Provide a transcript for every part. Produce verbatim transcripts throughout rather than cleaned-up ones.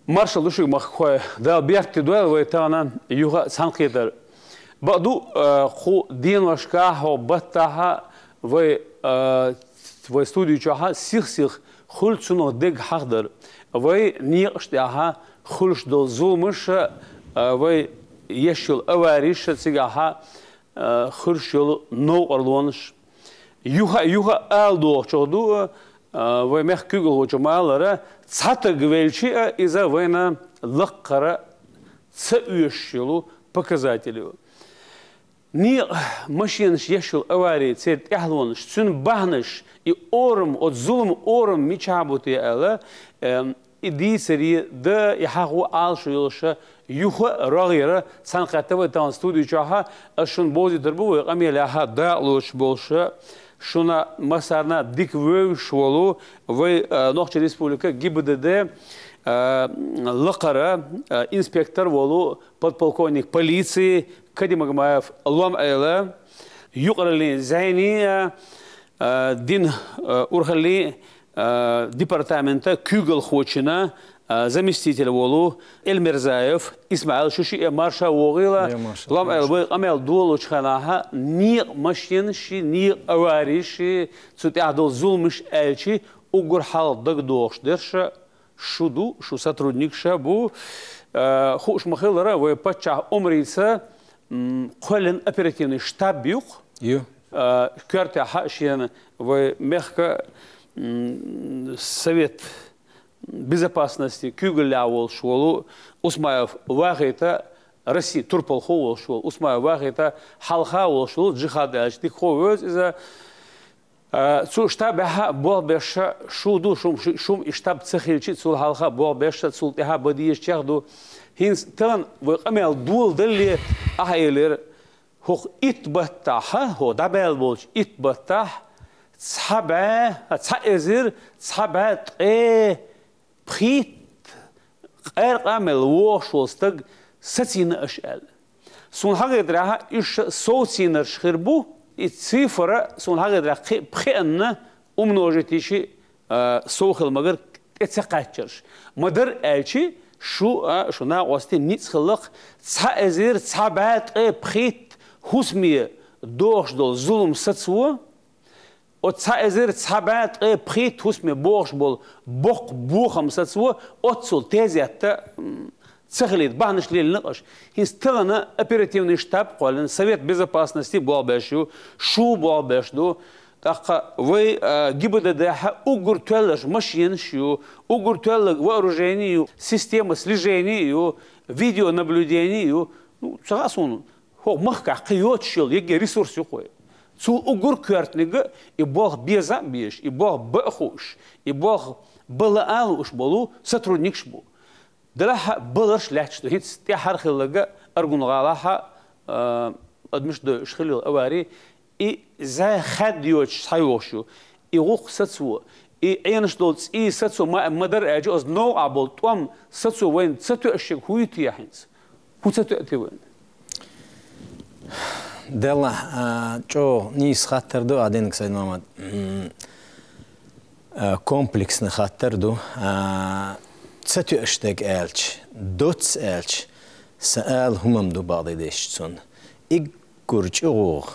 Маршал ду шуьга, махкахой, Дала беркате дойла вай тахана юха а цхьаьнакхетар. Бакъду, э, кху деношкахь, хӀокху баттахь вай, э, вай студи чохь сих-сиха хуьлу цунах дерг хьахадар. Вай некъаш тӀехь хуьлуш долу зуламаш а, э, вай еш йолу авареш а, цигахь, э, хуьлуш йолу новкъарлонаш. Юха а, юха а ала догӀучух ду, а, вай мехкан куьйгалхочо ма-аллара, цхьа таг велча а, иза вайна лаккхара ца оьшуш йолу показатель ю. Некъа машенаш еш йолу авари, церан тӀаьхьалонаш, цуьнан бахьанаш, и орам, оцу зуламан орам мичахь бу те аьлла, эм, и дийцаре дан, и хьахо Ӏалашо йолуш а юха а рогӀера цхьаьнакхетта вай тахана студи чохь. Ас шуна бовзуьйтур бу вай къамелехь дакъалоцуш болуш а, шуна массарна дика вевзаш волу вай, а, Нохчийн Республика ГИБДД, а, лакхара, а, инспектор волу подполковник полиции Кадимагомаев Лом-Ӏела, юкъараллин зӀене а, а, дин, а, урхаллин, а, департамента куьйгалхочун, а, заместитель волу Эльмерзаев ИсмаӀил, шу шиъ а марша вогӀийла. Е, марша. Лом-Ӏела, вай къамел долучу хенахь, некъа машенаш, некъа авареш, цу тӀехь долу зуламаш аьлча, уггар хьалха дагадогӀуш дерш а шу ду, шун сотрудникаш а бу. Э, хууш ма-хиллара, вай паччахь омрица, м, кхоьллина оперативный штаб ю-кх. Ю. Э, коьртехь а шена вай мехкан, м, Совет Безопасности куьйгаллехь волуш волу Усмаев Вахит а, Россин турпалхо волуш волу Усмаев Вахит а, хьалха волуш волу Джихад аьлча дикахо вевза иза. А, цу штабехь а болх беш а шу ду, шун, шу, шун и штаб ца хилча, цул хьалха болх беш а, цул тӀаьхьа бан дезачех а ду. ХӀинца тахана вай къамел доладалале, ахьа элира, хӀокху итт баттахь, хӀо дӀабаьлла болчу итт баттахь, цхьа бӀе, а, цхьа эзар, цхьа бӀе ткъе пхийтта къаьркъа мел вогӀуш волу стаг сацийна аша аьлла. Суна хьахетарехь, уьш совцийнарш хир бу, и цифра, суна хьахетарехь, кхин а пхиъанна умножить йича, а, сов хила магар тӀе ца кхаччарш. Ма-дарра аьлча, шу, а, шун накъостий ницкъ хилла-кх, цхьа эзар цхьа бӀе ткъе пхийтта хӀусаме догӀуш долу зулам сацо, оцу цхьа эзар цхьа бӀе ткъе пхийтта хӀусаме богӀуш болу боккха бохам сацо, оццул тезетта, м, ца хилийта бахьанаш леллина-кх аша. ХӀинца тахана оперативный штаб кхоьллина, Совет Безопасности болх беш ю, шу болх беш ду. ТӀаккха вай, а, ГИБДД-хь уггар тоьлларш машенаш ю, уггар тоьлларг вооружение ю, система слежения ю, видеонаблюдение ю. Ну, ца хаьа суна, хӀокху махкахь кхин йоцуш йолу ерриге ресурс ю-кх вай. Цул уггар коьртаниг и болх беза а безаш, и болх бан а хууш, и болх бан лаа а лууш болу сотрудникаш бу. Делахь а баларш лаьтташ ду. ХӀинца тӀаьххьара хилларг Аргун-гӀалахь, а, адамаш дойуш хилла йолу авари, и зӀе-хаьдда йоцуш схьайогӀуш ю. И гӀуллакх сацо, и Ӏенаш долу цӀий сацо, ма, ма-дарра аьлча, оцу новкъахь болу тӀом сацо вайна ца тоьуш ерг хӀун ю те хӀинца? ХӀун ца тоьа те вайна? Делахь, а, чӀогӀа нийса хаттар ду ахь динарг, Сайд-Мохьмад. М, а, комплексный хаттар ду. А, ца тоьаш дерг аьлча, доцца аьлча, сан ала хӀума ма ду, бакъдерг дийцича, цунна. Уггар чӀогӀа,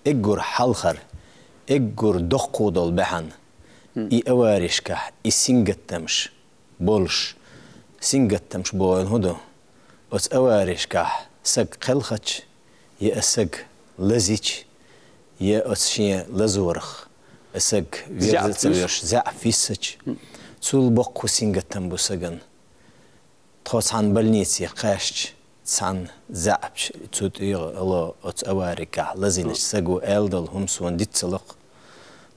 уггар хьалхара, уггар доккхо долу бахьана, и аваришкахь, и сингаттамаш болуш, сингаттамаш бохург хӀун ду? Оцу аваришкахь саг кхелхича, я а саг лазича, я оцу шен лазорах а саг верза а ца верзуш, заьӀап виссича, цул боккха сингаттам бу сагана. Тхо цхьана больнице кхаьчча, цхьана заьӀапча цу тӀера ало оцу аварикахь лазийначу саго аьлла долу хӀума суна диц ца ло-кх.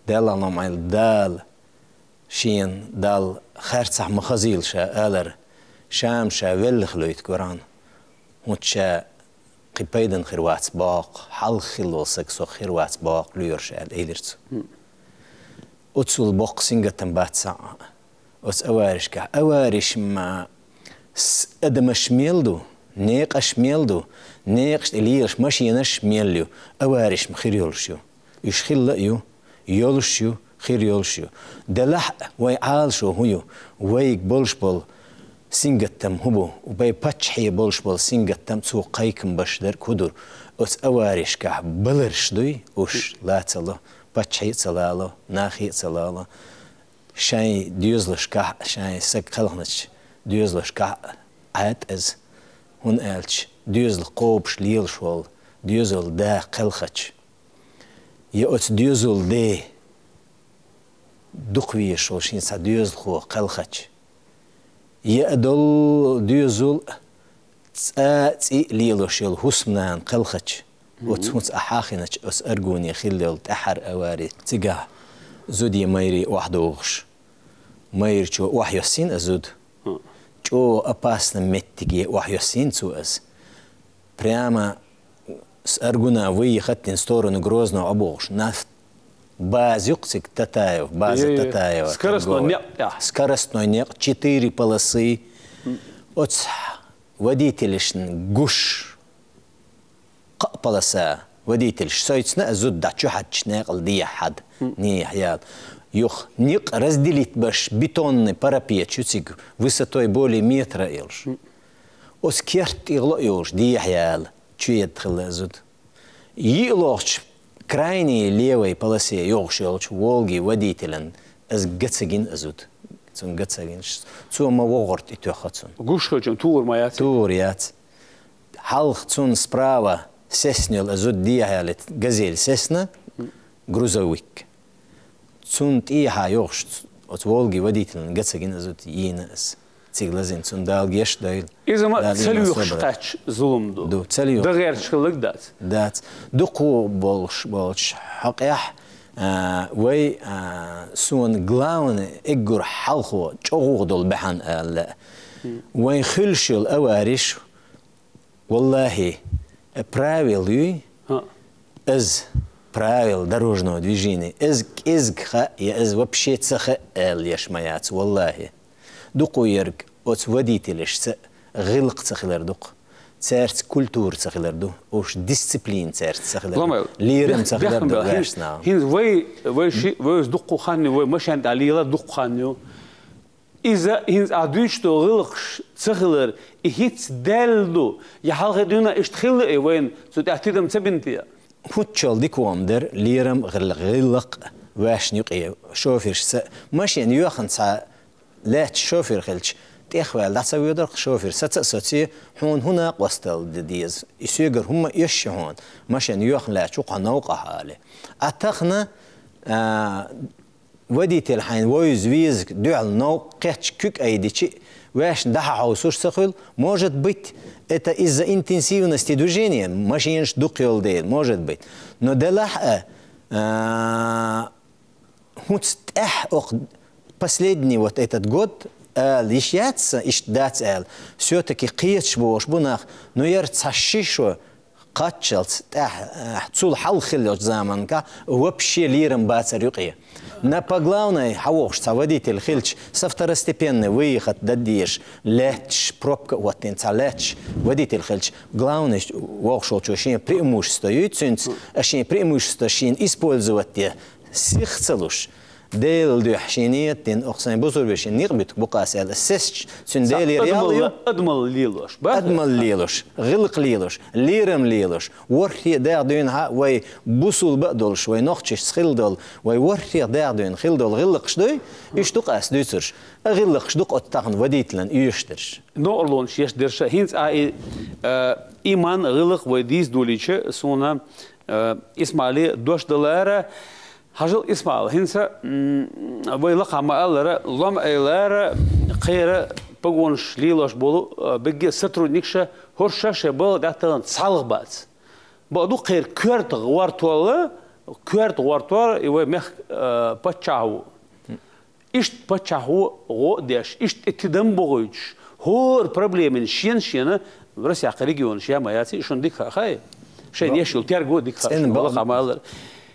Делахь лом Ӏайла, Дала шена, Далла харцахь ма хазийла ша алар, ша-м ша веллах лойту Коран, хӀунда ша кхин пайдана хир вац боху-кх, хьалха хилла волу саг сох хир вац боху-кх лоьраша аьлла, элира цо. Оцул боккха сингаттам бац цхьа а. Оцу аваришкахь. Авариш ма с-, адамаш мел ду, некъаш мел ду, некъаш тӀе лелаш машенаш мел ю, авариш ма хир йолуш ю. Уьш хилла а ю, йолуш ю, хир йолуш ю. Делахь а вай Ӏалашо хӀун ю? Вайга болуш болу Сингаттам хӀун бу? Вай паччахье болуш болу сингаттам, цо кхайкам беш дерг хӀун ду? Оцу аварийшкахь баларш дуй, уьш лацало, паччахье а ца лало, нахе а ца лало. Шайн доьзалшкахь, шайн саг кхелхначу доьзалшкахь а Ӏад иза, хӀунда аьлча доьзал кхобуш лелаш волу доьзал да кхелхача, я оцу доьзал де дукха везаш волу шен цхьа доьзалхо кхелхача, я а долу доьзал цӀа а, цӀе а лелош йолу хӀусамнана кхелхача, оцу хӀинца ахьа хиначу оцу Аргуне хилла йолу тӀаьххьара авари, цигахь зуде майре охьадогӀуш. Майрачо охьайоссийна а зуда. ЧӀогӀа опасна меттиге охьайоссийна цо ас. Прямо с Аргуна выехать дина сторону Грозного а бохуш, нафт база юкъа цига Татаев, база Татаева. Скоростной некъ тӀехь. Скоростной некъ, четыре полосы. Оцу водителашна гуш, кхаа полоса водителаш сойцина а зуда дӀа чухьаьдча некъал дехьа хьада, нехьа яла. Юха некъ разделить беш бетонный парапет ю цига, высотой более метра а йолуш. Оцу керта тӀехула а йолуш, дехьа яла, чуедда хилла а зуда. Йиъ лохучу крайний левой полосе йогӀуш йолчу Волги водителан ас га ца гина а зуда. Цунна га ца гина. Цо ма вогӀурт и тоьхха цунна. Гуш хилчун тугӀур ма яц? ТугӀур яц. Хьалха цунна справа сесна йолу а зуда дехьа ялийта газель сесна, грузовик. Цунна тӀехьа йогӀуш оцу Волги водителан га ца гина а зуда йийна ас. Цига лазийна цунна Дала гечдойла. Иза ма ца лоьхуш кхаьчча зулам ду. Ду, ца лоьхуш. Дан гӀерташ хилларг дац. Дац. Дукха болуш болчу хьокъехь, а, вай, а, суна главный эггур хьалхо чӀогӀа долу бахьана аьлла. Вайн хуьлуш йолу авариш, валлахӀи, правил юй, ХӀаъ. Из правила дорожного движения, из кӀезиг хаьа, я из вообще ца хаьа аьлла еш ма яц, валлахӀи. Дукха ерг оцу водителашца гӀиллакх ца хилар ду-кх. Цаьрца культура ца хилар ду, уьш дисциплина цаьрца ца хилар ду, лерам ца хилар ду ваьшна. ХӀинца вай, вай ши, вай дукха хан ю, вай машен тӀехь лела дукха хан ю. Иза хӀинца ахь дуьйцуш долу гӀиллакхаш ца хилар, и хӀинца даьлла ду, я хьалхе дуьйна иштта хилла и вайна, цу тӀехь тидам ца бина те? ХӀуттучул дика вон дара лерам гӀилла-, гӀиллакх ваьшна юкъе шофершца. Машен йоьхна цхьа лаьтташ шофер хилча, тӀехваьлла дӀа ца воьдура шофер, саца а соций, хьуна хӀун накъосталла де деза? И соьгара хӀумма эшши хьуна, машен йоьхна лаьтташ ву хьо новкъахь али. А тахана, а, водитель хьайна вовза веза дуьхьал новкъа кхечча куьг айдичи, ваьшна дӀа-хьа хьовсуш ца хуьлу, может быть, это из-за интенсивности движения, машинаш дукха йолу дела, может быть. Но делахь а, а, хӀунца тӀехь окху последний вот этот год ала йиш яц сан, иштта дац аьлла, всё-таки кхеташ бохуш бу нах, но яра цхьа ши шо кхаччалц тӀаьхьа, э, цул хьалха хиллачу заманка вообще лерам бацар юкъе. На по главной хьавогӀуш цхьа водитель хилча, со второстепенной выехать дан дезаш, лаьтташ, пробка а хӀоттийна цхьа лаьтташ водитель хилча, главный вогӀуш волчо шен преимущество юй цуьнца, а шен преимущество шена использовать де сих ца луш, Делан дуьхьа шен ниет дина, оха сайн бусурбе шен некъ буьтук бу-кх аса аьлла, сесч цуьнан Делера ял ю. Адамалла лелош, ба? Адамалла лелош, гӀиллакх лелош, лерам лелош, ворхӀе дагӀа дуьйна хьа вай бусулба а долуш, вай нохчашца хилла долу, вай ворхӀе дагӀа дуьйна хилла долу гӀиллакхаш дуй, уьш ду-кх аса дуьйцурш. А гӀиллакхаш ду-кх оцу тахана водителан оьшуш дерш. Новкъарлонаш еш дерш а. ХӀинца а и, э, иман, гӀиллакх вай дийца долийча, суна, э, Исмаиле дош далара, Хьажал, Исмаил, хӀинца, м, вай лакха ма-аллара, лом-айлара, кхера погонаш лелош болу, а, бегге сотрудникаша, хӀорша шайн балха дӀаталан цхьалха бац. Бакъду, кхера коьрта гӀортор, коьрта гӀортор и вай мехка, а, паччахь ву. Иштта паччахь ву гӀо а деш, иштта тидам бохуьйтуш, хӀора проблемина шена-шена, Россехь кхин регионаш я ма яций, шуна дика хаьа, хай? Шайна еш йолу терго дика хаьа, цӀена шуна бала бакъ ма-аллара.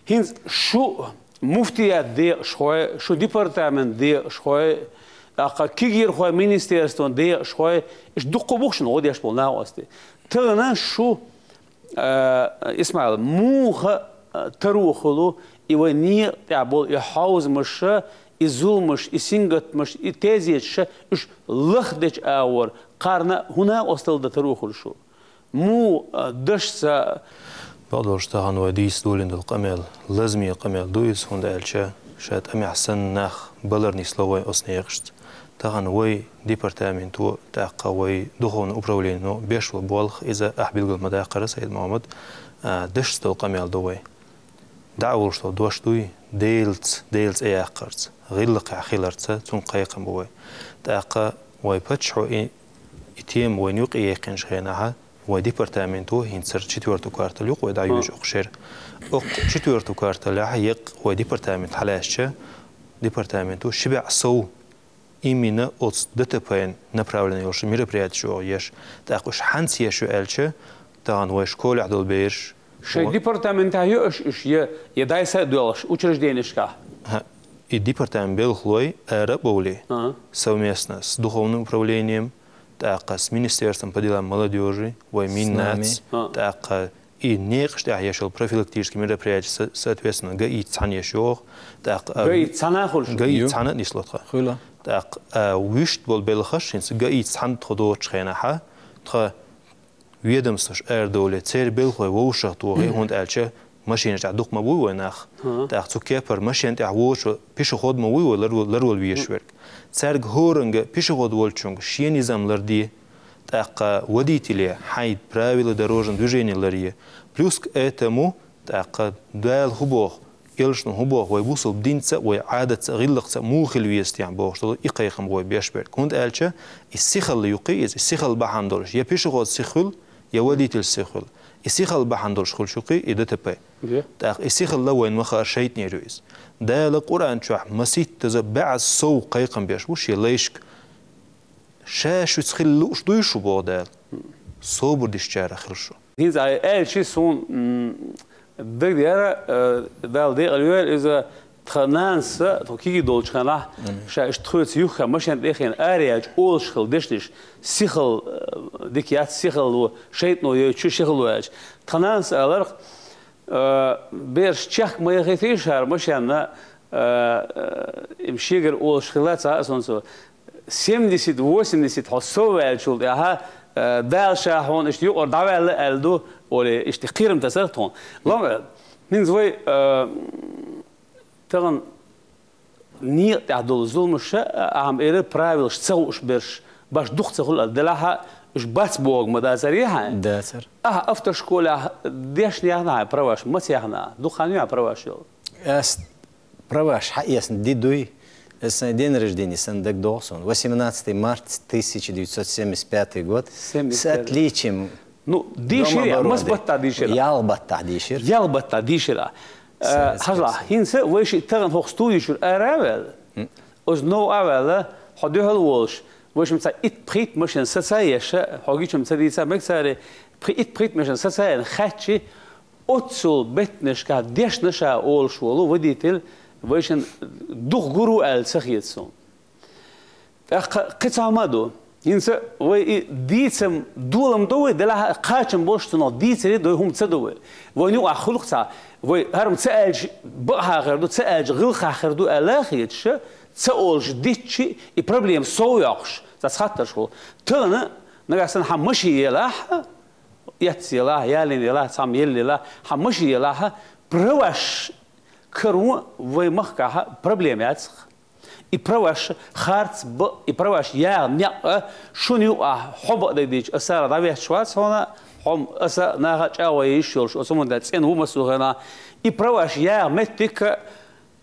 ХӀинца шу муфтият декъашхой, шу департамент декъашхой, тӀаккха кегийрхой министерствон декъашхой, иштта дуккха бу-кх шуна гӀо деш болу накъостий. Тахана шу А, Исмаил, муха, а, таро хуьлу и вайн некъа тӀехь болу и хьовзамаш, И зуламаш, и сингаттамаш, и тезеташ, уьш лахдеча агӀор кхарна хӀун накъостал дан таро хуьлу шу? Муха, а, дашца? Бакъдолуш, тахана вай дийца долийна долу къамел лазаме къамел ду иза, хӀунда аьлча ша тӀамехь санна нах балар нисло вай оцу некъашца. Тахана вай департаменто, тӀаккха вай духовное управлениено беш болу болх, иза ахь билгал ма-даккхара, Сайд-Мохьмад, а, дашца долу къамел ду вай. ДӀа а волуш долу дош дуй, Делаца, Делан цӀе яккхарца, гӀиллакхехь хиларца, цунах кхайкхам бу вай. ТӀаккха вай паччахьо и, и тема вайна юкъа яьккхинчу хенахь, вай департаменто хӀинца хӀара четвёртый квартал ю-кх вай дӀайоьжуш окху шеран. Окху четвёртый кварталехь еккъа вай департамент хьалаьцча, департаменто ши бӀе сов именно оцу ДТП-на направление йолуш мероприятеш йогӀу еш. ТӀаккха уьш хьанца еш ю аьлча, тахана вай школехь долу бераш. Шайн департаментехь ю аша уьш, я, я дӀасадоьлхуш учрежденешкахь? ХӀаъ, и департамент белхалой ара а бовлий, ага, совместно с духовным управлением, тӀаккха с министерством по делам молодёжи, вай Миннац, ага, тӀаккха и некъаш тӀехь еш йолу профилактический мероприятие, со-, соответственно, ГАИ цхьаьна еш йогӀу. ТӀаккха, а, ГАИ цхьаьна а хуьлуш? ГАИ цхьаьна а нисло тхан. Хуьлу. ТӀаккха, а, вуьшта болу белхаш, хӀинца ГАИ цхьаьна тхо доцучу хенахь, тхан ведомстваш арадовлий, церан белхалой вовшах тохий, хӀунда аьлча машинаш тӀехь дукха ма буй вай нах. ХӀа. ТӀаккха цу кепара машен тӀехь воцуш пешеход ма вуй вай ларвал-, ларвала везаш верг. Цаьрга хӀоранга пешеход волчуьнга шен низам ларде, тӀаккха водителе хьайн правила дорожного движения ларъе. Плюс к этому, тӀаккха Дала хӀун боху, элчано хӀун боху, вай бусалба динца а, вай Ӏадатца а, гӀиллакхца а муха хила веза техьа бохуш долу и кхайкхам бу вай беш берг. ХӀунда аьлча и сихалла ю-кх иза, и сихалла бахьана долуш я пешеход сиха хуьлу, я водитель сиха хуьлу. И сихалла бахьана долуш хуьлуш ю-кх и ДТП. Де. ТӀаккха и сихалла вайна ма-хаара шайтӀанера ю иза. Дала Къуръан чохь масийттаза бӀе сов кхайкхам беш бу шен лайшка. Ша шуьца хила лууш дуй шу, боху Дала. Собар дисчарах хила шу. ХӀинца аьлча суна, м, дагадеара, э, Дала декъала йойла иза, тхан нанас, тхо кегий долчу хенахь, ша иштта тхоьца юххе машен тӀе а хиъна, араяьлча олуш хилла дешнаш, сихалла, э, дика яц, сихалла ву, шайтӀано йойтуш ю, сихалла ву аьлча. Тхан нанас аларх, э, бераш чехка ма яхийтий хӀара машенна, э, э, им шегара олуш хилла цхьа а сонцо. Семьдесят, восемьдесят хьо сов ваьллачул тӀаьхьа, э, Дала ша хьуна иштта юкъара дӀаваьлла аьлла ду, олий, иштта кхерам тасар тхуна. Лом аьлла. ХӀинца вай, э, тахана некъа тӀехь долу зуламаш, а, ахьа ма элира, правилаш ца хууш берш, баш дукха ца хуьлу аьлла, делахь а уьш бац бохург ма дацарий хьан? Дацар. Ахьа автошколехь дешна яхна хьан праваш, маца яхна? Дукха хан ю хьан праваш йолу? Ас праваш хьаэцна ди дуй, аса день рождения сан дагадогӀу суна. Восемнадцатый март тысяча девятьсот семьдесят пятый год. С отличием. Ну, дийшира, мас баттахь дийшира? Ялх баттахь дийшира. Ялх баттахь дийшира. Э, хьажал, хӀинца вай шиъ тахана хӀокху студи чуьра ара а ваьлла, оцу новкъа а ваьлла, хьо дуьхьал а волуш, вайшимма цхьа итт-пхийтта машен саца а еш, хьо гичам ца дийца мега цара, пхи-, итт-пхийтта машен саца а еана, хаьттича, оццул беттанашкахь дешна ша олуш волу водитель вайшинна дукха гур ву аьлла ца хета суна. ТӀаккха кхин цхьа хӀума а ду. ХӀинца вай и дийцам долам до вай, делахь а кхачам болуш цунах дийцаре дой хӀума ца до вай. Вайна юкъахь хуьлу-кх цхьа, вай хӀара-м ца аьлча бакъахьа хир ду, ца аьлча гӀиллакхахьа хир ду аьлла а хеташ, ца олуш дитчи, и проблема сов йоккхуш, цхьацца хаттарш хуьлу. Тахана, нагахь санна хьан машин елахь, эцна елахь, ялийна елахь, цхьамма елла елахь, хьан машин елахь, праваш каро вай махкахь проблема яц-кх. И праваш харц бан, и праваш яха некъ а шуна юкъахь хьо бакъдерг дийцча, аса сагӀа дӀаветташ вац хьуна, хьо-м аса наха а чӀагӀо ян йиш йолуш, оцу хӀуманна цӀена ву массо а хенахь. И праваш яха меттиг а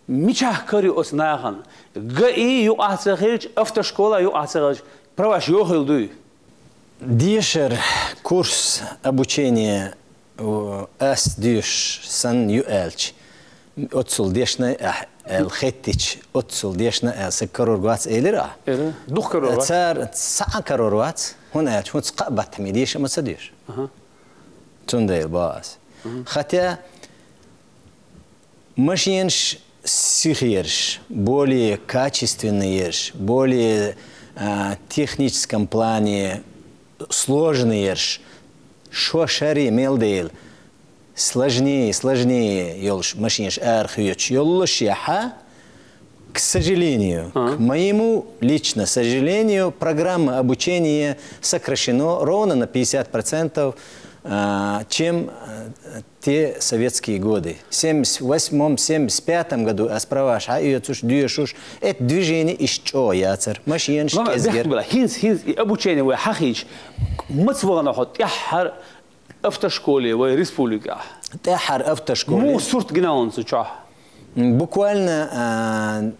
мичахь кара ю оцу нахана? ГАИ юкъахь ца хилча, автошкола юкъахь ца хилча, праваш йохийла дуй? Дешар, курс, обучение, о, ас дуьйш санна ю аьлча, оццул дешна ахь аьлла хеттича, оццул дешна аьлла, сан карор вац элира ахь? Элира. Дукха карор вац? Цара цхьа а карор вац, хӀунда аьлча, хӀинца кхаа баттахь ма деша а ма ца доьшу. Аха. Цундела боху ас. Аха. Хотя машинаш сихерш, более качественныйерш, более, а, техническом плане сложныйерш, шо шаре мел дела, сложнее, сложнее йолуш машинаш арахоьцуш йоллушехь, К сожалению, к моему лично сожалению, программа обучения сокращено ровно на пятьдесят процентов, а, чем э, те советские годы. Семьдесят восьмом, семьдесят пятом году аз праваш хьаэцаш, доьшуш, это движение иштта чӀоагӀа яцар. Машенаш, кезгар. ХӀинца, хӀинца и обучение вай хьахийча, маца вахана хьо тӀеххьара автошколе вай республикехь? ТӀеххьара автошколе. Муха сурт гина хьона цу чохь? Буквально, а,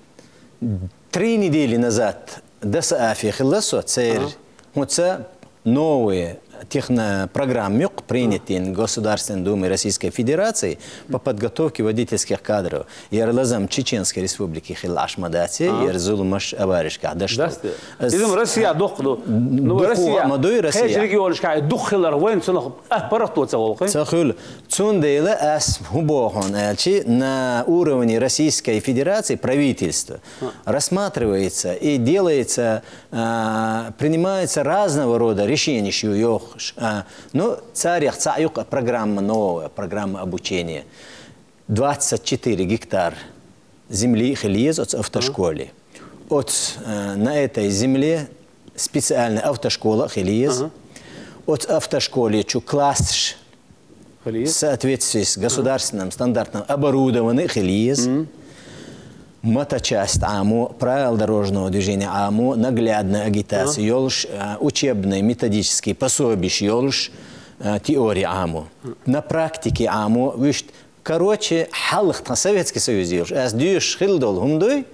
три недели назад ДОСААФе хилла со, церан. ХӀунца новые техно-, программа юкъ принятые Государственной Думы Российской Федерации по подготовке водительских кадров. Яр лазам Чеченской Республики хилла Ӏаш ма дац, яр зуламаш аваришкахь даш. Дац. Иза-м Россия дукха ду. Ну, дукха Россия ма дуй, Россия. Кхечу регионашкахь дукха хилар вайн цунах аппарат ца гӀулакхи. Ца хуьлу. Цундела ас хӀун боху аьлчи, на уровне Российской Федерации правительство рассматривается и делается, а, принимается разного рода решения, шу йохуш. А, ну, царех цхьаъ юкъа программа новая, программа обучения. Двадцать четыре гектар земли хила еза оцу автошколе. Оцу, э, на этой земле специальная автошкола хила еза. Оцу автошколе чу классаш в соответствии с государственным стандартным оборудованием хила еза. Моточасть Ӏамо, правила дорожного движения Ӏамо, наглядная агитация йолуш, э, учебные методические пособиш йолуш, э, теория Ӏамо. На практике Ӏамо, вуьшта Короче, хьалха тхан Советский Союз йолуш, ас доьшуш хилла долу хӀума дуй,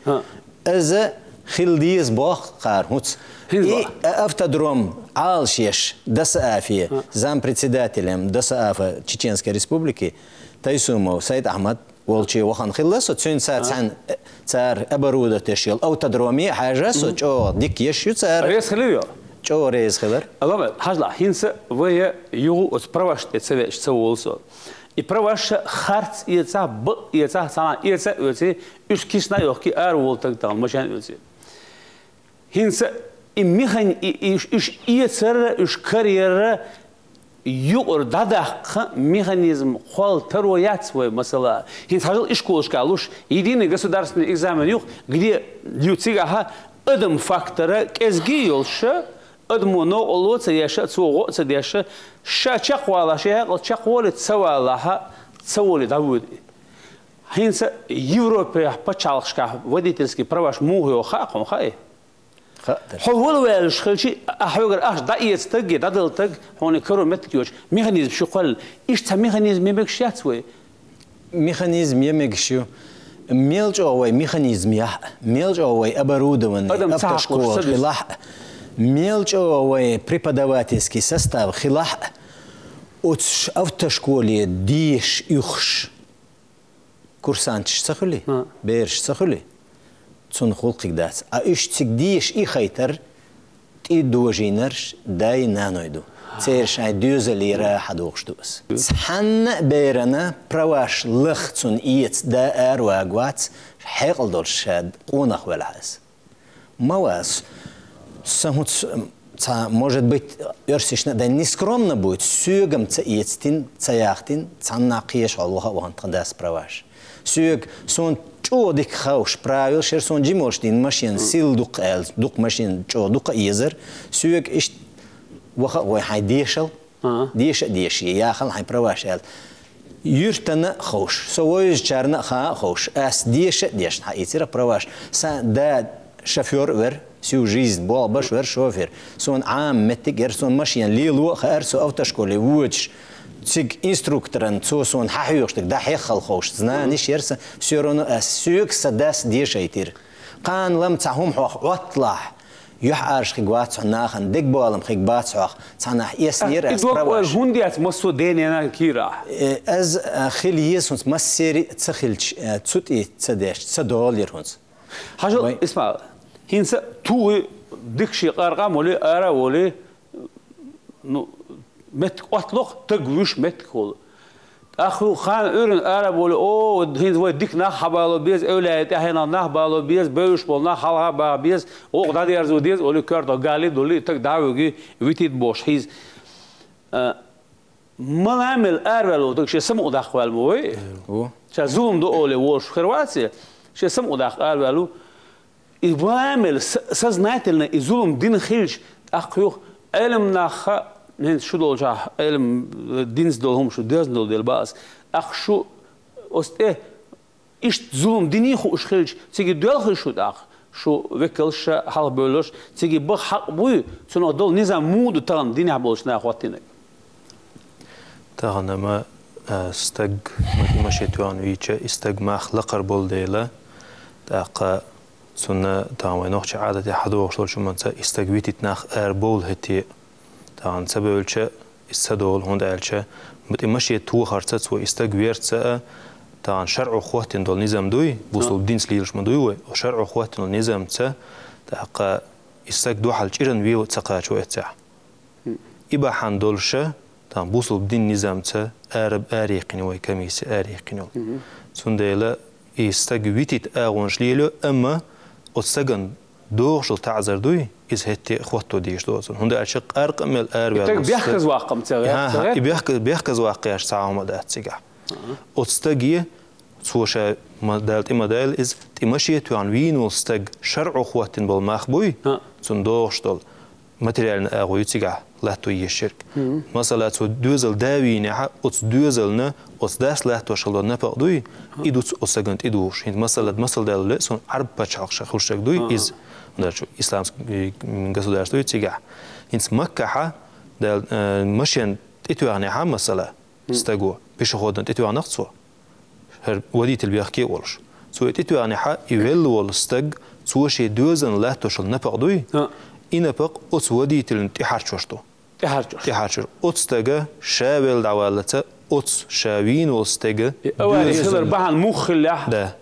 иза хила деза боху кхара хӀуц. И автодром Ӏалашъеш ДОСААФе, зампредседателем ДОСААФа Чеченской Республики Тайсумов Сайд-Ахьмад волче вахана хилла со, цуьнца цхьаьна цара оборудовать еш йолу автодроме хьажа со, чӀогӀа дика еш ю цара. Реза хилла ю? ЧӀогӀа реза хилар. Алама, хьажла, хӀинца вай юха оцу праваш тӀе ца веача ца волу со. И праваш харц эцахь, бакъ эцахь, цхьана эца а оьций, уьш кисна а йохкий, ара волу таг тахана машен оьций. ХӀинца и механи-, и, и, уьш эцарра, уьш карьерра юкъара дӀадаккха механизм кхолла таро яц вай масала. ХӀинца хьажал ишколашка луш, единый государственный экзамен юха, где ю цигахьа адам фактора кӀезги йолуша, адамо новкъарло ца еша, цо гӀо а ца деша, ша чекхвала, шен хьекъал чекхволе ца валахьа, ца воле дӀавоьду. ХӀинца Европехь пачхьалкхашкахь водительский праваш муха йоху хаьа хьуна, хаьий? Хаьа дара. Хьо вала ваьллаш хилчи, а хьоьгара ахча дӀаэца таг я дӀадала таг, хьуна каро меттиг йоцуш, механизм шу кхоьллина. Иштта цхьа механизм я мегаш яц вай? Механизм я мегаш ю. Мел чӀогӀа вай механизм яхь, мел чӀогӀа вай оборудование, автошкола хилахь, мел чӀогӀа вай преподавательский состав хилахь, оцу автошколе деша уьхуш курсанташ ца хуьлий, бераш ца хуьлий, цунна гӀуллакхиг дац. А уьш цига деша и хайтар, тӀе дожийнарш дай-наной ду. Церан шайн доьзалера хьадохуш ду ас. Цхьанна а берана праваш лаха цунна эца да ара вагавац, хьекъал долуш ша къонах велахь ас. Ма вац. Сан хӀуц, ца, может быть, оьрсишна а дан нескромно будет, соьгам ца эцтина, ца яхтина, цхьанна кхеша хьол ваха а вахана тхан дас праваш. Соьга, суна чӀогӀа дика хууш правил шер, суна жимолш дина машина сил дукха аьлла, дукха машина чӀогӀа дукха а езар. Соьга иштта ваха а вой хьайн дешал, деша а деший, яхал хьайн праваш аьлла. Юьртана а ховш, со вовзачарна а хаа а ховш, ас деша а дешна хьаийцира праваш. Сан да шофёр а вер, всю жизнь болх беш вер шофер. Суна Ӏама меттиг яра, суна машина лело а хаьара, со автошколе воьдуш. Цига инструкторан цо суна хьахьоьхуш дерг дӀахьеххал ховш. Знаниш яра сан, всё равно ас соьга сан дас дешайтира. Кхана лам цхьа хӀума хьох Ӏотталахь, юьхьӀаьржа хиг вац хьо нахана, дегболам хиг бац хьох, цхьанахь эснера ас праваш. ХӀунда яц массо а денена кийрахь? Э, аз, а, хила еза хӀунца массери а ца хилча, а, цу тӀе ца деш, ца долийра хӀунца. Хьажал, Исмаил, хӀинца тугӀи дикаши къаркъа а моли, ара а воли, ну, меттиг Ӏотталуш, таг вуьш меттиг хӀула. ТӀаккха хӀу ханна Ӏуьйранна ара а боли, о, хӀинца вай дика нах хьабало беза, эвлаяй тӀаьхьенал нах бало беза, бевзаш болу нах хьалха баха беза, вукху дӀадерзо деза, оли коьртах гали а дули, таг дӀа а вуьги, витийта бохуш хьийза. А, ма ламел араваьлла волу таг шен самукъадаккха ваьлла ма вай? Ша зулам до оле волуш хир вац, шен самукъадаккха араваьлла ву. И вамел с-, сознательно и зулам дина хилча, тӀаккха юха Ӏелам наха, хӀинца шу долчахь, Ӏелам, э, динца долу хӀума шу доьзна долу дела бац. ТӀаккха шу оцу тӀе иштта зулам диний хууш хилча, цига доьлхий шу тӀаккха? Шу векалш ша хьалха бевлларш, цига баха хьакъ буй, цунах долу низам муха ду тахана динехь болчу наха хӀоттийнарг? Тахана ма, а, стаг ма-, машен тоьхна вийча, и стаг мах лакхара болу дела, тӀаккха цунна тахана вайн нохчийн Ӏадате хьадогӀуш долчу хӀуманца и стаг витийта нах ара бовла хӀетте. Тахана ца бевлча, иза ца долу, хӀунда аьлча, ма-, тӀе машен тохарца цо и стаг верца а, тахана шарӀо хӀоттийна долу низам дуй, бусулба динца лелаш ма дуй вай, шарӀо хӀоттийна долу низамца, тӀаккха и стаг дуьхьал чӀиран вен ца кхачо эццехь. И бахьана долуша, тахана бусулба дин низамца араб араяккхина вай комисси араяккхина йолу. Цундела и стаг витийта агӀонаш лелайо, амма оцу стагана догӀуш долу таӀзар дуй, иза хӀетте а хӀотто дезаш доцург. ХӀунда аьлча къаркъа а мел араваьлла. И стаг бехказа ваккха ма ца гӀерта, ца гӀерта? И бехка-, бехказа ваккха аьлча цхьа хӀума дац цигахь. Оцу стаге, цо ша ма-, Дала тӀе ма дайла иза, тӀе машен тоьхна вийна волу стаг шарӀо хӀоттийна болу мах буй, цунна догӀуш долу материальни агӀо ю цигахь латто езаш ерг. Масала, цо доьзал да вийнехь, оцу доьзална, оцу дас латтош хила долу напакъа дуй, и ду цу оцу стагана тӀедогӀуш. ХӀинца масала, масала далале, суна Ӏарб пачхьалкхаша хуьлуш ерг дуй иза. ХӀунда аьлча исламский, э, государство ю цигахь. ХӀинца Маккахьа, да, э, машен тӀетоьхнехьа, масала, стаго, пешеходан тӀетоьхнах цо. ХӀара водитель бехке а волуш. Цо и тӀетоьхнехьа, и велла волу стаг, цо шен доьзална латтош йолу напакъа дуй? И напакъа оцу водителна тӀехьарчош ду. ТӀехьарчош. ТӀехьарчош. Оцу стага ша велла дӀаваллалц, оцу ша вийна волу стага. И авария хилар бахьана муха хиллехь? Да.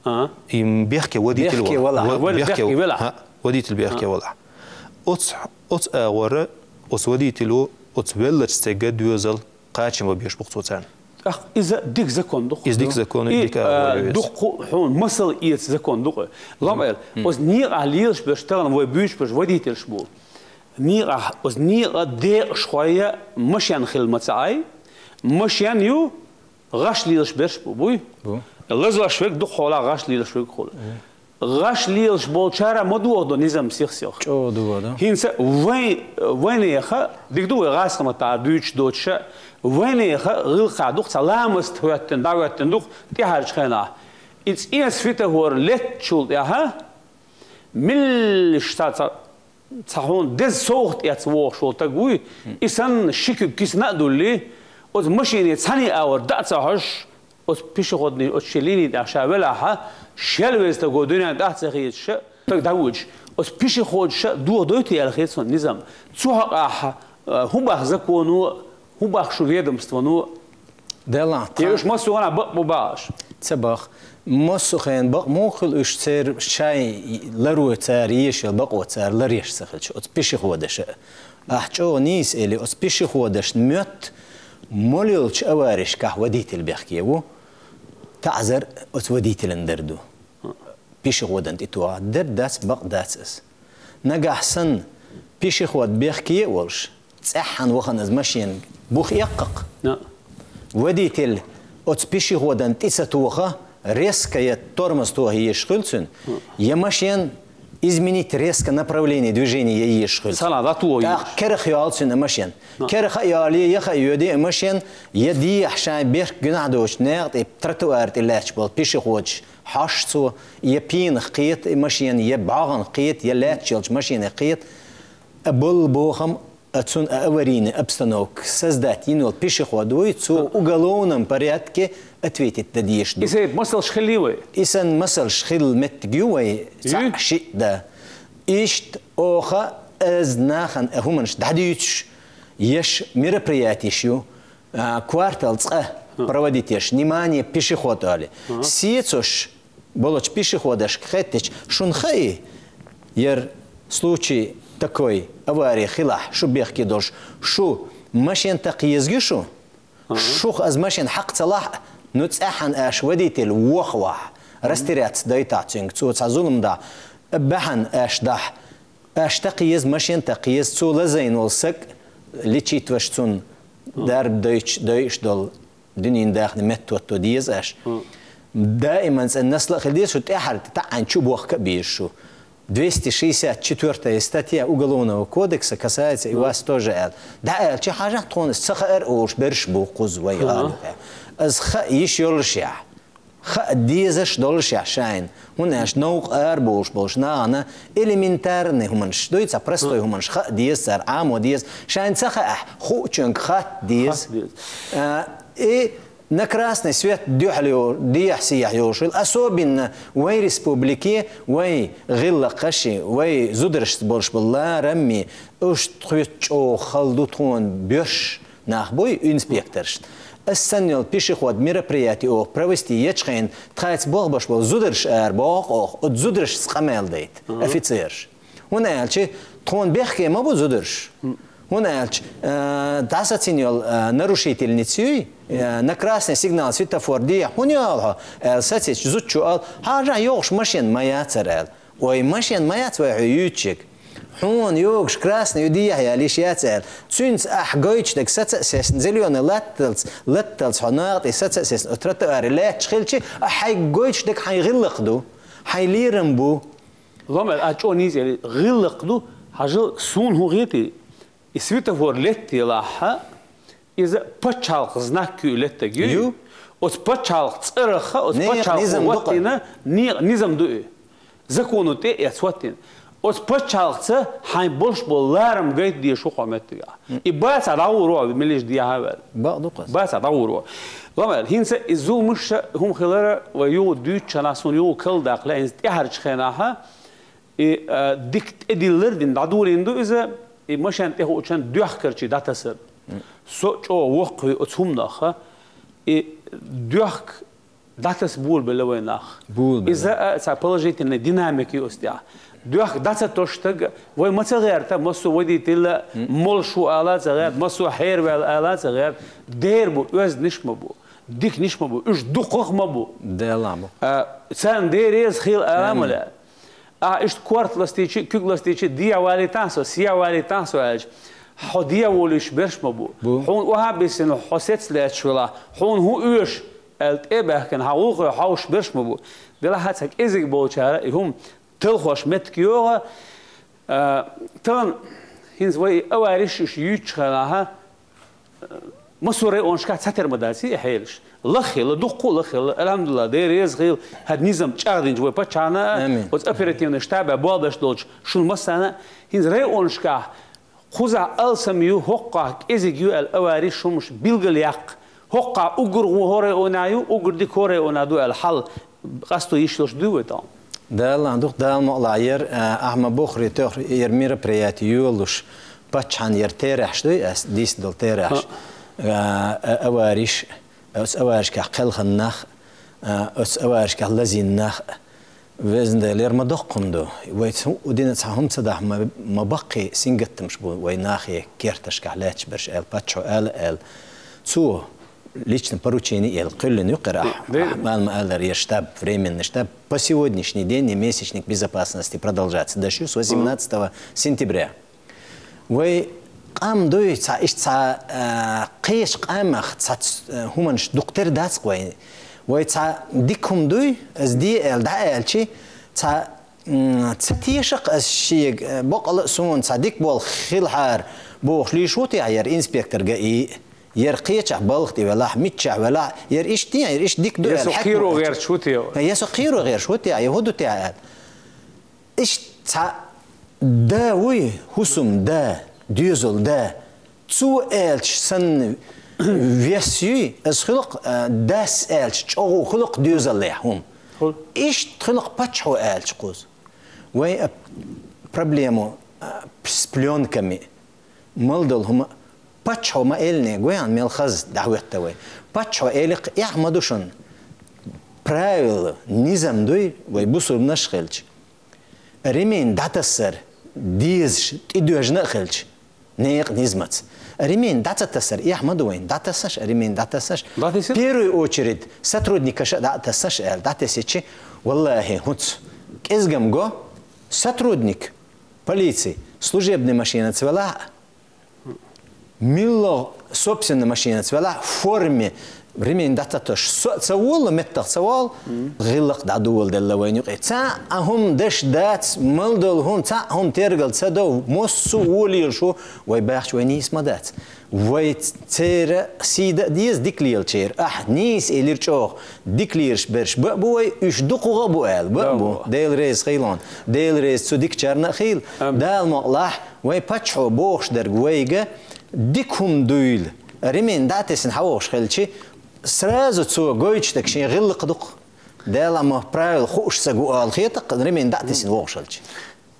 А? И бехке водитель вала. Вала бехке вала. ХӀа, водитель бехке вала. Оцу, оцу агӀора, оцу водителю, оцу веллачу стага доьзал кхачам бан безаш бу-кх цо царна. ТӀаккха иза дика закон ду-кх. Иза дика закон, и, дика а, агӀо ю иза. Дуккха хьуна масал эца закон ду-кх. Лам эр, оцу некъахь лелаш берш тахана вай буьйцуш берш водительш бу. Некъахь, оцу некъа декъашхой машен хила ма ца Ӏай, машен ю гӀаш лелаш берш бу, буй? Бу. Лазош верг дукха хьолахь гӀаш лелаш верг хуьлу. ГӀаш лелаш болчара ма дохадо низам сих-сих. ЧӀогӀа дохадо. ХӀинца вай, вайнеха, дика ду вай гӀазкхаматтахь дуьйцуш доцуша, вайнеха гӀиллакхехь ду-кх цхьа ламаст хӀоьттина, дӀахӀоьттина ду-кх тӀаьхьарчу хенахь. И цӀен светофор леттачул тӀаьхьа, меллаша цхьа, цхьа, цхьа хьуна деза совгӀат эцна вогӀуш волу стаг вуй, и санна ши куьг кисана а дуллий, оцу машене цхьаьний агӀор дӀа а ца хьожуш, оцу пешеходный, оцу шен линии тӀехь ша велахьа, шел веза стаг дуьнен тӀехь а ца хеташ, стаг дӀавуьгуш, оцу пешеходаша дохадой те аьлла хета суна низам. Цу хьокъехь, а, хӀун боху законо, хӀун боху шун ведомствано? Делахь, я уьш массо а хенахь бакъ бу боху аш? Ца боху. Массо а хенахь бакъ муха хуьлу уьш, церан шайн ларо цара еш йолу бакъо цара ларъеш ца хилча, оцу пешеходаша. Ахь чӀогӀа нийса эли, оцу пешеходашна моьтту моллачу аваришкахь водитель бехке ву, таӀзар оцу водителан дар ду. Пешеходан тӀе тоха дер дац, бакъ дац ас. Нагахь санна пешеход бехке а волуш, цӀеххьана вахана аса машен бух эккхакх. Водитель оцу пешеходан тӀе ца тоха, резко я тормоз тоха езаш хуьлу цуьнан, я машен изменить резко направление движения я езаш хуьлу. Сала, да, тоха езаш. ТӀаккха керах йолу цуьнан а машен. Керах а йолий, яха а йоьдий а машен, я дехьа шайн бехк гуьнахь доцучу некъа тӀе, тротуар тӀе лаьтташ болу пешеходаш хьош цо, я пенах кхета и машен, я бӀогӀанах кхета, я лаьтташ йолчу машенех кхета. А болу бохам, а цунна а аварийная обстановка создать йина йолу пешеход вуй, цо уголовном порядке ответить дан дезаш ду. И сайт масалш хилли вай? И санна масалш хилла меттиг ю вай, цхьаъ шиъ да. Иштта оха, аз нахана а хӀуманаш дӀадуьйцуш, еш мероприятиеш ю, а, квартал цкъа проводить еш, внимание, пешеход али. Сецош болчу пешеходашка хеттича, шуна хаий, яр случай такой, авария хилахь, шу бехке долуш, шу машен такха еза ю шу? Шух аз машен хьакха ца лахь, ну цӀеххьана аш водитель вохавахь, растеряться дайтахь цуьнга, цо цхьа зулам дахь, баьхьана аш дахь, аш такха еза, машен такха еза, цо лазийна волу саг, лечить веш цунна дарба дойтуш, дойуш долу дуьненан дахни меттахӀотто деза аш. Даиман цӀена насла а хила деза шу, тӀаьхьара таӀӀайна чу бохка а беза шу. Двести шестьдесят четвёртая статья Уголовного кодекса касается и вас тоже, аьлла. ДӀааьлча хьажахь, тхона ца хаар олуш берш бу кхуза вай гӀала. Аз хаа йиш йолушехь, хаа дезаш долушехь шайна, хӀунда аьлча новкъа арабовлуш болуш нахана элементарный хӀуманаш дуй, цхьа простой хӀуманаш хаа деза цара, Ӏамо деза. Шайна ца хаахь, хуучуьнга хатта деза. Хатта деза. А, и на красный свет дуьхьал йо-, дехьа-сехьа йолуш хила, особенно вай республике, вай гӀиллакхаши, вай зударшца болуш болу ларамми, уьш тхоьца чӀогӀа хала ду тхуна боьрш нах буй инспекторшна. Ас санна йолу пешеход мероприятие оха провести ечу хенахь тхайца болх беш болу зударш ара боху оха, оцу зударшца къамел дайта, офицерш. ХӀунда аьлча тхуна бехке ма бу зударш. ХӀунда аьлча, э, дӀасацийна йолу, э, нарушительница юй, э, на красный сигнал светофор дехьа хӀунда йолу хьо, аьлла сацийча, зудчо аьлла, хьажахь, йогӀуш машен ма яцара аьлла. Ой, машен ма яц вай хьо юьйцуш ерг. Хьуна йогӀуш красный ю дехьа яла йиш яц аьлла. Цуьнца ахь гойтуш дерг саца а сецна, зелёный латталц, латталц хьо накъа тӀе саца а сецна, оцу тротуаре лаьтташ хилча, ахь хьайга гойтуш дерг хьайн гӀиллакх ду, хьайн лерам бу. Ломер, а чӀогӀа нийса элира, гӀиллакх ду, хьажал, суна хӀун хетий, и светофор летта елахь, иза пачхьалкх знак ю и леттарг ю. Ю. Оцу пачхьалкх цӀарах, оцу пачхьалкх низам ду хӀоттийна, некъа низам ду и. Закону тӀе эцна хӀоттийна. Оцу пачхьалкхца хьайн болуш болу ларам гайта дезаш ву хьо меттигахь. И бацахь дӀагӀур ву, милиш дехьа а ваьлла. Бакъ ду-кх аса. Бацахь дӀагӀур ву. Ламаьл, хӀинца и зуламаш ша хӀума хилара, вай юха дуьйцучу хенахь, суна юха калдаккха лаьа, хӀинца тӀаьхьарчу хенахь, и, а, дика тӀедиллар дина, дӀадолийна ду иза, и машен тӀехуучун доьхкарчий дӀатасар. Со чӀогӀа воккхаве оцу хӀуманах, и доьхка дӀатаса болабелла вай нах. Болабелла. Иза а цхьа положительный динамика ю оцу тӀехь. Доьхка дӀа ца тосуш стаг, вай ма ца гӀерта, массо а водитель молуш ву ала а ца гӀерта, массо а хьераваьлла ала а ца гӀерта, дера бу, оьзданаш ма бу, диканаш ма бу, уьш дукхах а ма бу. Дела ма. А, царна Дела реза хила ала а ма лаьа. Ахь иштта корта ластийча, куьг ластийча, дехьа валийтахьа со, сехьа валийтахьа со аьлча, хьо дехьа волуьйтуш берш ма бу. Бу. Хьуна охьа а бисина, хьо сецца лаьтташ велахь, хьуна хӀун оьшу аьлла тӀе а баьхкина, хьан гӀуллакхе хьовсуш берш ма бу. Делахь а цхьа кӀезиг болчара и хӀума талхош меттиг йогӀу, а, тахана хӀинца вай авариш уьш юьйцучу хенахь, массо а районашкахь цхьатерра ма дац и хьелаш. Лаххилла, дуккха а лаххилла, алхьамдулиллахӀ, Дела реза хила, хӀара низам чӀагӀдинчу вай паччахьна а, оцу оперативный штабехь болх беш долчу шуна массарна а, хӀинца районашкахь кхузахь алсам ю, хӀокхахь кӀезиг ю аьлла авариш хӀумаш билгалъяккха. ХӀокхахь уггар гӀо хӀора районехь ю, уггар дика хӀора районехь ду аьлла хьал къасто йиш йолуш дуй вай тахана? Дала дукха, Дала мукъалахь яра, а, ахьа ма бохуре тоьхна яра мероприяти йолуш, паччахьан яра терахьаш дуй, ас дийцина долу терахьаш. А, а, авариш, оцу аваришкахь кхелхина нах, а, оцу аваришкахь лазийна нах, Везан Дела, яра ма доккха хӀума ду. Вай цу дина цхьа хӀума ца дахь, ма, ма баккхий сингаттамаш бу вай нахе керташкахь лаьтташ берш аьлла, паччахьо ала аьлла. Цо лично поручение аьлла, кхоьллина юкъара ахь, ахь ма аллара, яра штаб, временный штаб, по сегодняшний день и месячник безопасности продолжается. Даш ю с восемнадцатого сентября. Вай къам дуй, цхьа иштта цхьа, а, кхечу къамах цхьа ц-, а, хӀуманаш дукха тера дац-кх вай. Вай цхьа дика хӀума дуй, ас де аьлла, дӀа аьлчи, цхьа, м, ца теша-кх ас шега, а, бакъала а суна цхьа дика болх хилахьара бохуш лийш ву техьа яра инспектор ГАИ, яра кхечахь балха тӀе велахь, миччахь велахь, яра иштта, яра иштта дика ду аьлла, хьаькам кхийро гӀерташ ву техьа? Я со кхийро гӀерташ ву техьа, я хӀун ду техьа аьлла. Иштта цхьа да вуй, хӀусам да, доьзал да. Цо аьлча санна вес юй, ас хуьлу-кх, а, дас аьлча чӀогӀа хуьлу-кх доьзаллехь хӀума. Хуьлу. Иштта хуьлу-кх паччахьо аьлча кхуза. Вай, а, проблему, а, с плёнками. Мала долу хӀума паччахьо ма эллине, гой хьуна мел хаза дӀахӀоьттина вай. Паччахьо элира-кх, эхь ма ду шуна. Правила, низам дуй, вай бусурнаш хилча. Ремень дӀатассар дезаш, тӀедоьжна а хилча, некъа низамца. Ремень дӀа ца тассар, эхь ма ду вайна, дӀатассаш, ремень дӀатассаш. ДӀатесира? В первую очередь, сотрудникаша а дӀа а тассаш аьлла, дӀатесичи, валлахӀи, хӀуц кӀезгам го, сотрудник полиции, служебный машинаца велахь а, милла собственный машинаца велахь а, форме, Ремень дӀататаш со а ца вола, меттах ца вала, гӀиллакх дӀадоладелла вайна юкъе. Цхьа а хӀума деш дац, мел дола хӀума, цхьа а хӀума тергал ца до, массо а волаелаш ву, вай баьхча вай нийса ма дац. Вай церан сий дан а деза дика лелачеран. Ахь нийса элира чӀоагӀа, дика лелаш бераш ба а бу вай, уьш дукхагӀа а бу аьлла, ба а бу. Дела реза хийла хьона. Дела реза цу дикачарна а хийла. Амин. Дала мукъалахь, вай паччахьо бохуш дерг вайга дика хӀума дуйла. Ремень дӀа а тесна хьавогӀуш хилча, сразу цо гойтуш дерг шен гӀиллакх ду-кх. Дала ма правила хууш саг ву ала хета-кх, ремень дӀа а тесна вогӀуш хилча.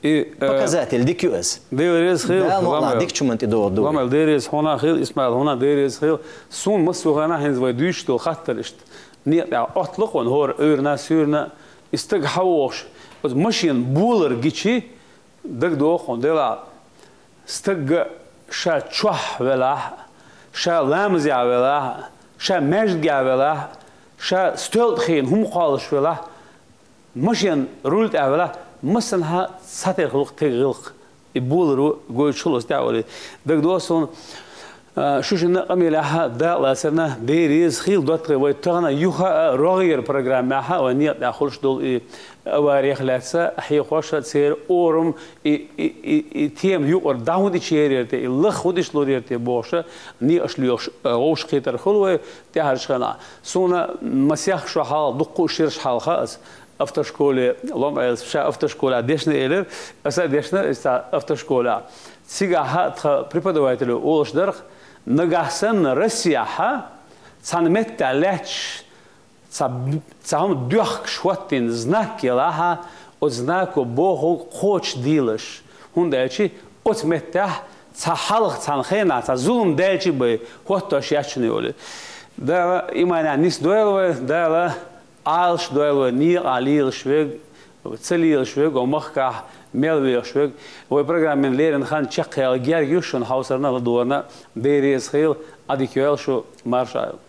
И, э, показатель дика ю иза. Дела реза хийла, Дала мукъалахь, Ламайл. Дикачу хӀуманна тӀедогӀу ду вай. Ламайл, Дела реза хьона хийла, Исмаил, хьона Дела реза хийла. Суна массо а хенахь хӀинца вай дуьйцуш долу хаттар иштта. Некъа тӀехь отталу-кх вайна хӀора, уьйрана, суьйрана, и стаг хьавогӀуш, оцу машенан болар гичи, дагадогӀу-кх хьуна, делахь, стаг ша чохь велахь а, ша ламазехь велахь а, ша маьждигехь велахь а, ша стоьл тӀе хиъна хӀума кхоллуш велахь а, машенан руль тӀехь велахь а, массанхьа цхьатерра хуьлу-кх стеган гӀиллакх. И болар ву гойтуш хуьлу оцу тӀехь олий. ДагадогӀу суна, а, шу шинна а къамелехь а дакъа лацарна, Дела реза хийла, доттагӀий, вай тахана юха а рогӀера программехь а вайн некъа тӀехь хуьлуш долу и аварих лаьцна хьехош а, церан орам, и, и, и, и тема юкъара дӀа хӀунда ича ерера те, и лаха хӀунда иштта лорера те бохуш а, некъаш лоьхуш, а, вовшахкхетар хуьлу вай тӀаьхьарчу хенахь. Суна масех шо хьалха, дуккха а шераш хьалха аса автошколе, Лом-Ӏелас ша автошколехь дешна элира, аса а дешна иза цхьа автошколехь. Цигахь а тхан преподаватело олуш дара-кх, нагахь санна Россехь а цхьана меттехь лаьтташ, цхьа, цхьа хӀума доьхкуш хӀоттийна знак елахь а, оцу знако бохург кхочушдийлаш, хӀунда аьлча оцу меттехь цхьа хьалха цхьана хенахь цхьа зулам даьлча а бен хӀоттош яц шуна олий. Дала иманехь нисдойла вай, Дала Ӏалашдойла вай, некъахь лелаш верг, ца лелаш верг, вай махкахь мел вехаш верг. Вай программин леррина хан чекхъяла герга ю шуна хьовсарна а, ладогӀарна а. Дела реза хийла, Ӏадика йойла шу, марша Ӏойла.